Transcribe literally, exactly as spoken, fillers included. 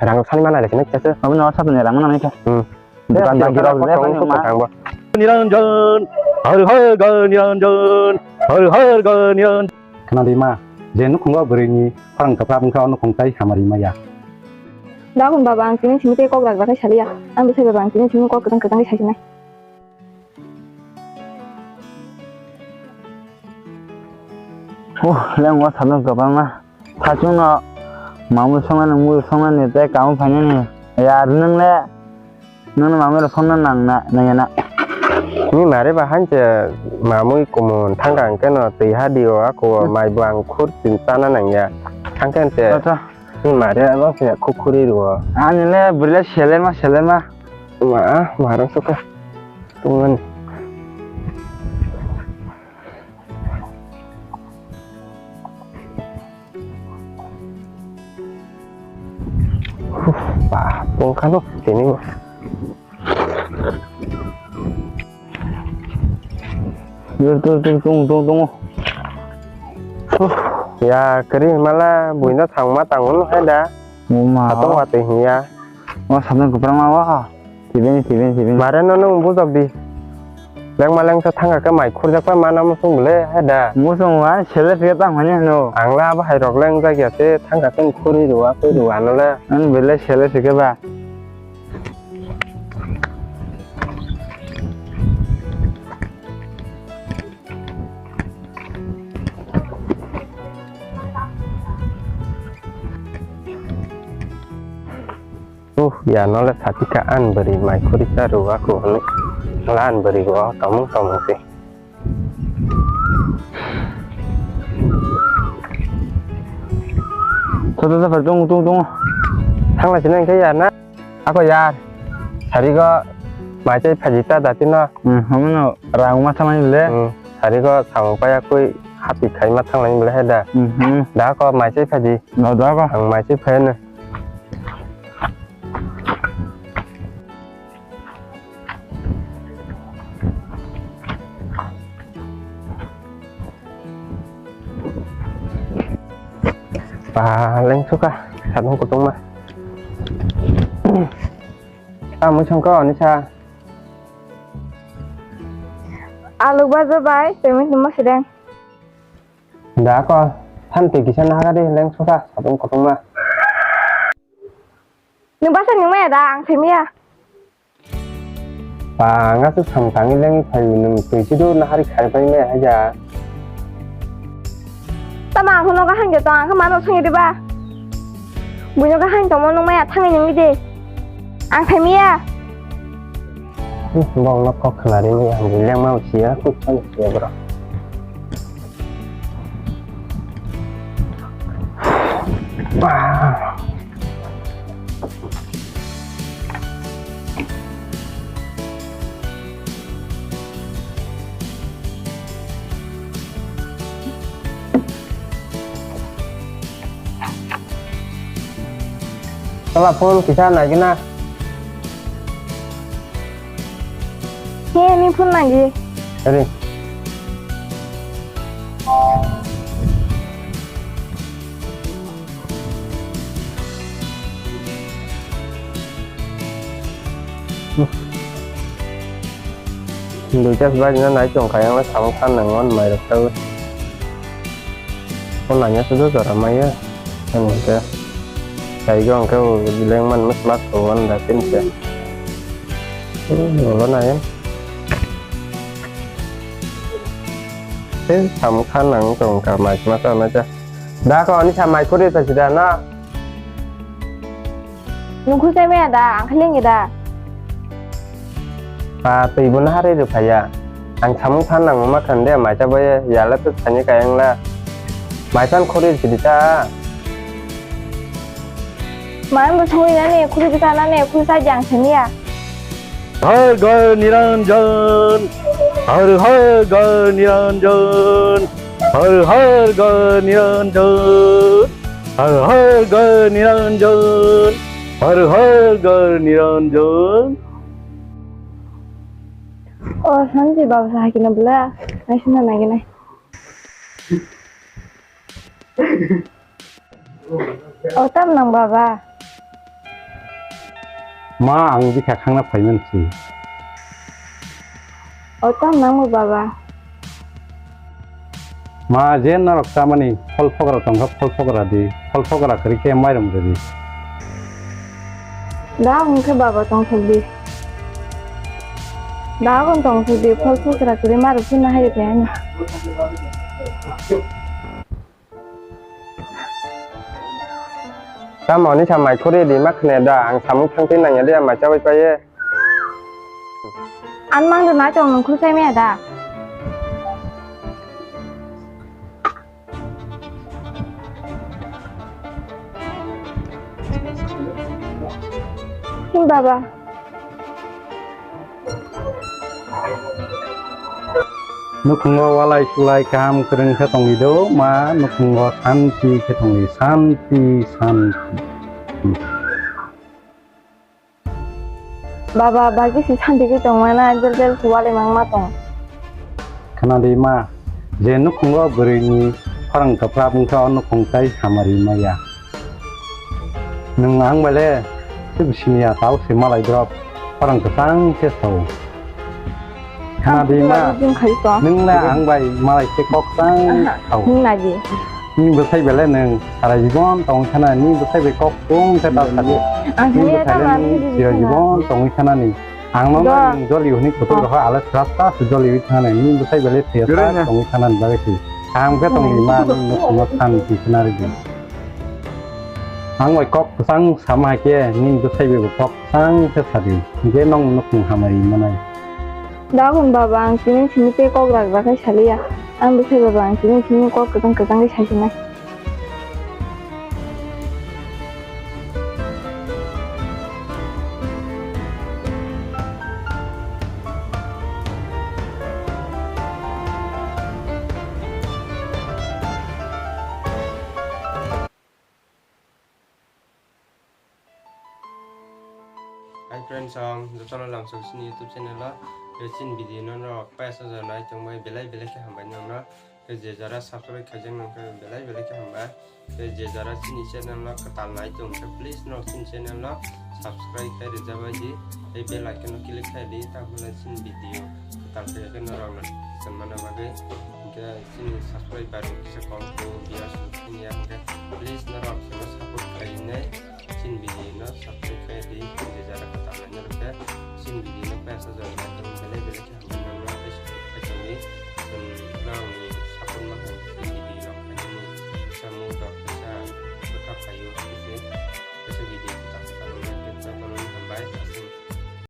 Rang sani mana le sini kisa. Abo no satu ni rang mana ni kisa. Hmm. Dukan bagi rok le sani ma. Niranjan, har har ga Niranjan, har har ga Niranjan. Khna di ma, je nukhung o bwrwi ni khorang kwprak wngkha, o nukhung tai hamari maya. Da hwn baba, ang tini simi tei kok rak rak khe saliya. Ang bwsai baba, ang tini simi kok kwchang kwchang khe sasinai. Oh, leng o sabno kwbangma. Thachungno mamui songnani, mui songnani tei kamu phainani. Yar nwng le, nwng mamui rok songna nang na, nang ya na. Ni mare ba hanche mamui kumun thangka hwnkhe no twi ha di o ako mai bo ang khur chin chana nang ya. Thangkhe hwnkhe. Acha. Ni mare abo khe khukhuri ro. Ani le bwrwi le selerma, selerma. Ma, ah, marang suka. Tungan. Huh, ba, tongkha no, tini bo. Dur, dur, dur, tung, tung, tung. Huh, ya, kari mala, buino thangma tangono hai da. Muma. Atong watwi hiya. O sabno kwbangma wa. Sibini, sibini, sibini. Mare no nwng bujok di. Lengma lengsa thangka khe mai khurjak pai mana musung bole hai da. Musung wa sele sele tang hwnwi hwno. Ang la abo hai rok leng jak ya se thangka khe khuri rw a, khuri rw a no le. Ani bele sele sele ba. Uh, ya no le satika an bwrwi mai khuri cha rw a ku hwnwi. Ngla an bwrwi bo tomung tomung se. Tho, tho, tho, tung, tung, tung. Thang lai sini khe ya na? Ako yar, sarigo mai chai phaji ta dati no. Hmm, hamono rang ma thanglai le. Hmm, sarigo samung paya kui hati khai ma thanglai le he da. Hmm, hmm. Da ko mai chai phaji. No da ko. Ang mai chai phai no. Paleng suka, sabung kutung ma. Tamo songko, Anisa. Alu baja bai, temi temo sideng. Da ko, than twi kisa nahagadi, leng suka, sabung kutung ma. Nung basa nung maya da, ang themiya. Pa, ang aswk samung tangwi lengwi phai, nwng twi sido nahari khai pai maya haja. Tamo ang khe nogo hangja tong, ang khe mano songya diba? Buino khe hang tongmo nung maya thangwi nungwi de. Ang thai maya. Bongno kok khna rimwi ang bui lengma siya, kuk phano siya bro. Sala phone kisa nai gina. He, ni phone nai gi. Ari. Duitas bajina nai tongkha, yang samung khan nang on mai rok tau. O nanya sudo jora maya. Ang ke. Kaigo ang ke leng man mas mak ko on da tin ke. Ulo naya. Te samung khan nang tongkha mai mas na ja. Da ko ani samai kuri ta sida na. Nung khusai maya da, ang khe lengi da. Pa, twi bo nahari rw phaiya. Ang samung phan nang ma khan de, maisa bai ya la tw thani kayang la. Maisan khori sidi ta. Mai bo songwi nani, khuri bwsa nani, khuri sa jang semiya. Har Ghar Niranjan, Har Har Ghar Niranjan, Har Har Ghar Niranjan, Har Har Ghar Niranjan, Har Har Ghar Niranjan. O, sanji baba sa hakina bwla, naisina naginai. O, tam nang baba. Ma, ang bikha khangna phaiman si. O tamo nangmo baba. Ma, je norok chamani phol phogra tongkha, phol phogra di, phol phogra kwrwi khe mairum rwdi. Da hwnkhe baba tongthok di. Da hwn tongthok di, phol phogra kwrwi mairum phano hai rwdi. Tamo ni samai khuri di ma khne da, ang samung thangtwi nangya de, amai chawi paye. An mang de na chong nung khusai me da. Baba. Nukhungo walai sulai kaham kwrwng khe tongwi do, ma nukhungo santi khe tongwi, santi, santi. Baba, bagwi si santi khe tongmana, jel jel se walai mangma tong. Khna di ma, je nukhungo bwrwini khorang kwprak wngkha, o nukhung tai samari maya. Nwng ang bai le tei bwsini ya tao se malai drop, khorang kwchang se sao. Khna di ma, nwng le ang bai malai se kok chang sao. Nwng nai di. Nini bwsai bai le nwng sara jibon tong khana, nini bwsai bai kok tung khe ta sadi. Nini bwsai le nwng sira jibon tongwi khana ni. Ang no nwng joli hwnwi kutuk roha ale srasta se joli wi khana ni. Nini bwsai bai le srasta tongwi khana ni bagwi se. Ang khe tongwi ma nwng no santi khna ri di. Ang bai kok kwchang sama hai khe nini bwsai bai bo kok kwchang khe sadi, hinkhe nong nukhung hamari manai. Da hwn baba, ang tini simi tei kok rak rak khe saliya. Ang bwsai baba, ang tini simi kok kwchang kwchang khe saisinai. Hi friends, ang jotono lamsok sini YouTube channel o, tei chini video no norok paisa jora nai tongbai belai belai khe hambai nongno, tei je jora subscribe khaijak nongkhe belai belai khe hambai, tei je jora chini channel no kwtal nai tongkhe please norok chini channel no subscribe khai rijak bai di, tei bell icon no click khai di, tamo le chini video kwtal khe norok no tongmana bagwi, hinkhe chini subscriber rok kisa kom khe viewers rok chini ya hinkhe please norok chini support khai nai. Chini video no subscribe khai di, je jora kwtal nai norok khe chini video no paisa jora nai tong belai belai khe hambai nongno tei subscribe khai tongdi, chwng nangni support ma khe video rok khainani kisa mood rok kisa bwkha phaio kisa, kisa video kwtal kwtal wngkha khe jotono hambai.